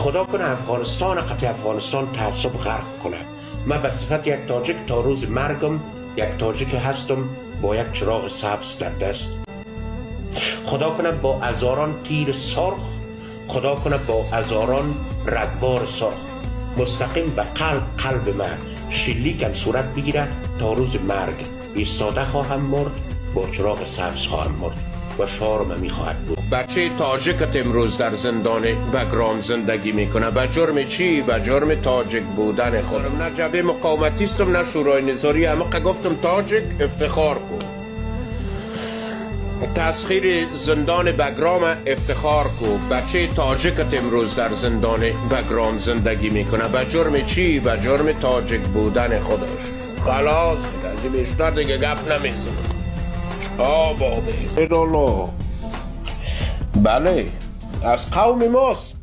خدا کنه افغانستان قطع افغانستان تعصب غرق کنه. من به صفت یک تاجک تا روز مرگم یک تاجک هستم با یک چراغ سبز در دست. خدا کنه با هزاران تیر سرخ، خدا کنه با هزاران رگبار سرخ مستقیم به قلب من شلیکم صورت بگیرد. تا روز مرگ ایستاده خواهم مرد، با چراغ سبز خواهم مرد و شعار می خواهد بود. بچه تاجکت امروز در زندان بگرام زندگی میکنه. به جرم چی؟ به جرم تاجک بودن خودم. نه جبهه مقاومتیستم نه شورای نظاری، اما گفتم تاجک افتخار کن. تسخیر زندان بگرام افتخار کو. بچه تاجکت امروز در زندان بگرام زندگی میکنه. به جرم چی؟ به جرم تاجک بودن خودش. خلاص دیگه، بیشتر دیگه گپ نمیزنم. آه بابا، بله از قوم ماست.